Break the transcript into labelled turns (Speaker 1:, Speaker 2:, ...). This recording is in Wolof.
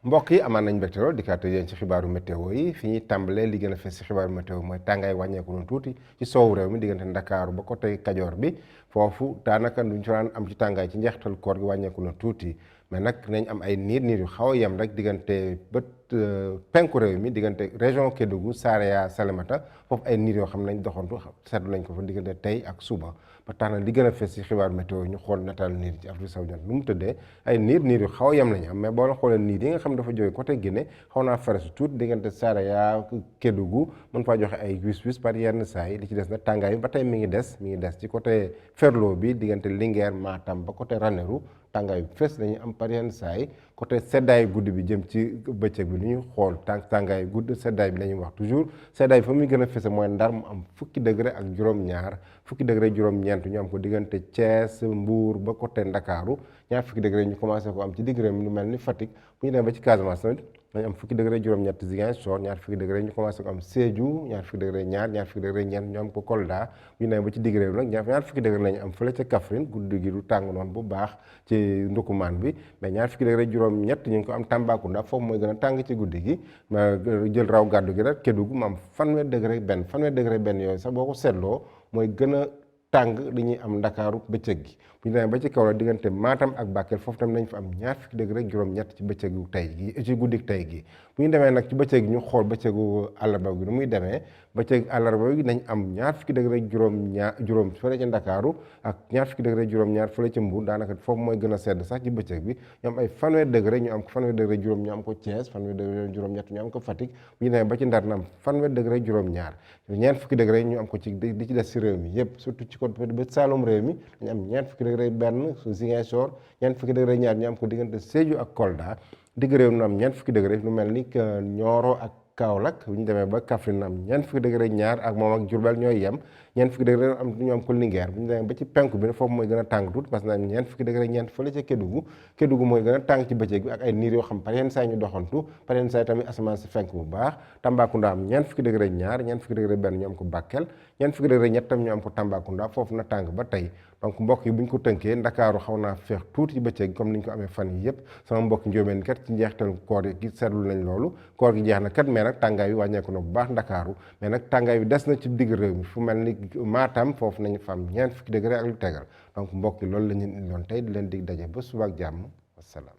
Speaker 1: mbokk yi amaan nañ mbégte lool dikkaat yéen ci xibaaru météo yi fi ñuy tàmbalee li gën a fees ci xibaaru météo mooy tàngaay wàññeeku na tuuti ci soowu réew mi diggante Ndakaaru ba côté Kajoor bi foofu daanaka duñ ci daan am ci tàngaay ci njeextal koor gi wàññeeku na tuuti mais nag nañ am ay niir yu xaw a yem rek diggante bët penku réew mi diggante région Kédougou Saraya Salémata foofu ay niir yoo xam ne nañ doxantu seetlu nañ ko fa diggante tey ak suba ba tax na li gën a fees ci xibaaru météo yi ñu xool nataal niir ci Afrique sowu jant nu mu tëddee ay niir yu xaw a yem lañu am mais boo la xoolee niir yi nga xam dafa jóge côté Guinée xaw naa faresu tuuti diggante Saraya Kédougou mën faa joxe ay wis par yenn saa yi li ci des nag tàngaay bi ba tey mi ngi des ci côté Ferlo bi diggante Linguère Matam ba côté Ranérou tàngaay bi fees dañuy am par yenn saa yi côté seddaay guddi bi jëm ci bëccëg bi lu ñuy xool tàngaay gudd seddaay bi la ñuy wax toujours seddaay bi fa muy gën a fese mooy Ndar mu am fukki degré ak juróom-ñaar fukki degré juróom-ñeent ñu am ko diggante Thiès Mbour ba côté Ndakaaru ñaar fukki degré ñu commencé ko am ci digg réew mi lu mel ni Fatick bu ñu demee ba ci Casamance tamit dañu am fukki degré juróom-ñett Ziguinchor ñaar fukki degré ñu commencé ko am Sédhiou ñaar fukki degré ñaar fukki degré ñeent ñu am ko Kolda bu ñu demee ba ci digg réew nag ñaar fukki degré lañu am fële ca Kaffrine guddi gi du tàng noonu bu baax ci ndukumaan bi mais ñaar fukki degré juróom-ñett ñu ngi ko am Tambacounda foofu mooy gën a tàng ci guddi gi ma jël raw gàddu gi rek Kédougou mu am fanweer degré benn yooyu sax boo ko seetloo mooy gën a tàng li ñuy am Ndakaaru bëccëg gi bu ñu demee ba ci kaw la diggante Matam ak Bakel foofu tam nañ fa am ñaar fukki degré juróom-ñett ci bëccëgu tey gi ci guddik tey gi bu ñu demee nag ci bëccëg gi ñu xool bëccëgu àllarba gi nu muy demee bëccëg àllarba gi nañ am ñaar fukki degré juróom fële ca Ndakaaru ak ñaar fukki degré juróom-ñaar fële ca Mbuur daanaka foofu mooy gën a sedd sax ci bëccëg bi ñu am ay fanweer degré ñu am ko fanweer degré juróom ñu am ko Thiès fanweer degré juróom-ñett ñu am ko Fatick bu ñu demee ba ci Ndar na am fanweer degré juróom-ñaar ñeent fukki degré ñu am ko ci di ci des ci réew mi yëpp surtout ci côté ba Saloum réew mi dañu am ñeent fukki degré benn su Ziguinchor ñeent fukki degré ñaar ñu am ko diggante Sédhiou ak Kolda digg réew mi am ñeent fukki degré lu mel ni Nioro ak Kaolack bu ñu demee ba Kaffrine am ñeent fukki degré ñaar ak moom ak Diourbel ñooy yem ñeent fukki degré am ñu am ko Linguère bu ñu demee ba ci penku bi foofu mooy gën a tàng tuuti parce que am ñeent fukki degré ñeent fële ca Kédougou mooy gën a tàng ci bëccëg bi ak ay niir yoo xam par yenn saa ñu doxantu par yenn saa tamit asamaan si fenk bu baax Tambacounda am ñeent fukki degré ñaar ñeent fukki degré benn ñu am ko Bakel ñeent fukki degré ñett tam ñu am ko Tambacounda foofu na tàng ba tey donc mbokk yi bu ñu ko tënkee Ndakaaru xaw naa feex tuuti ci bëccëg comme ni ñu ko amee fan yi yëpp sama mbokk njóobeen kat ci njeextal koor gi seetlu nañ loolu koor gi jeex na kat mais nag tàngaay bi wàññeeku na bu baax Ndakaaru mais nag tàngaay bi des na ci digg réew mi fu mel ni Matam foofu nañu fa am ñeent fukki degré ak lu tegal donc mbokk yi loolu la ñu indiloon tey di leen dig daje ba suba ak jàmm wasalaam